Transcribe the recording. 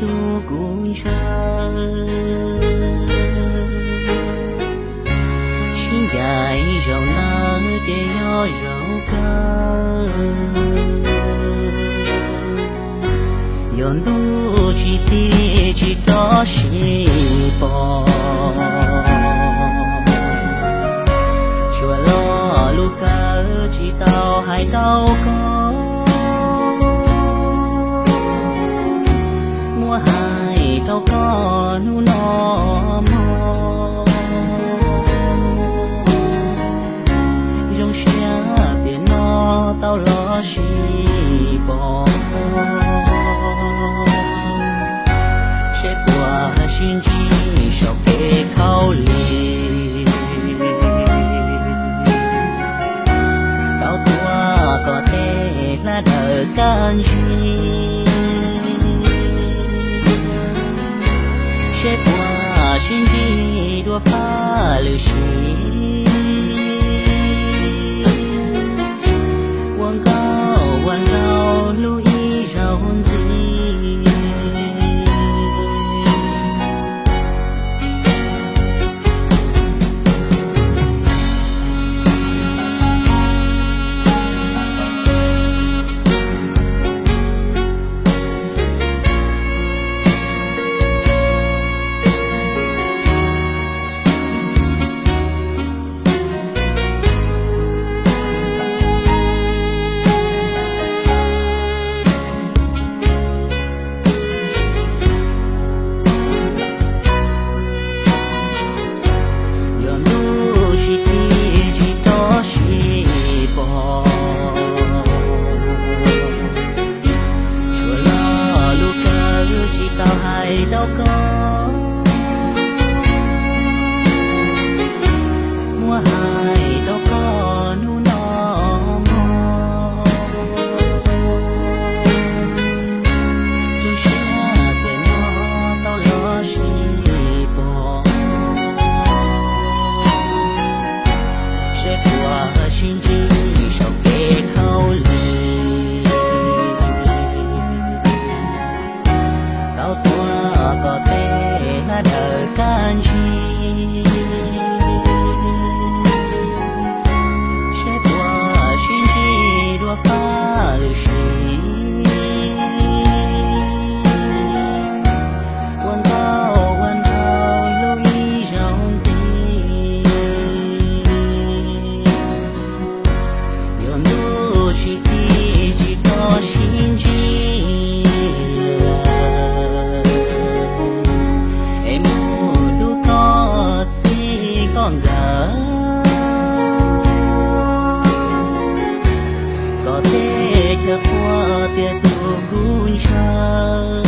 Tus kuv ntshaw, sib ncaim zaum ntawd ces yog zaum kawg. Yog ntuj tsis tig tsis tso sib pom, tsuas los lus kawg tsis tau hais rau koj. Muab hais rau koj hnub no mog, zoo siab tias no tau los sib pom, seb puas sib ntsib saum kev khaub lig. Tau tuav kom tej hlab daws kaj ntsig, seb puas sib ntsib dua faj lwm sim. Ua nkauj ua nraug hlub ib zaug ntxiv. Yog ntuj tsis tig tsis tso sib pom, tsuas los lus kawg tsis tau hais rau koj. Muab hais rau koj hnub no mog, zoo siab tias no tau los sib pom, seb puas sib ntsib saum kev khaub lig. Tau tuav kom tej hlab daws kaj ntsig, seb puas sib ntsib dua faj lwm sim. Ua nkauj ua nraug hlub ib zaug ntxiv. Yog ntuj tsis tig tsis tso sib ntsib lawm, es mus hlub koj txij koj nkawm, kom tej chaw qhua tias tus kuv ntshaw.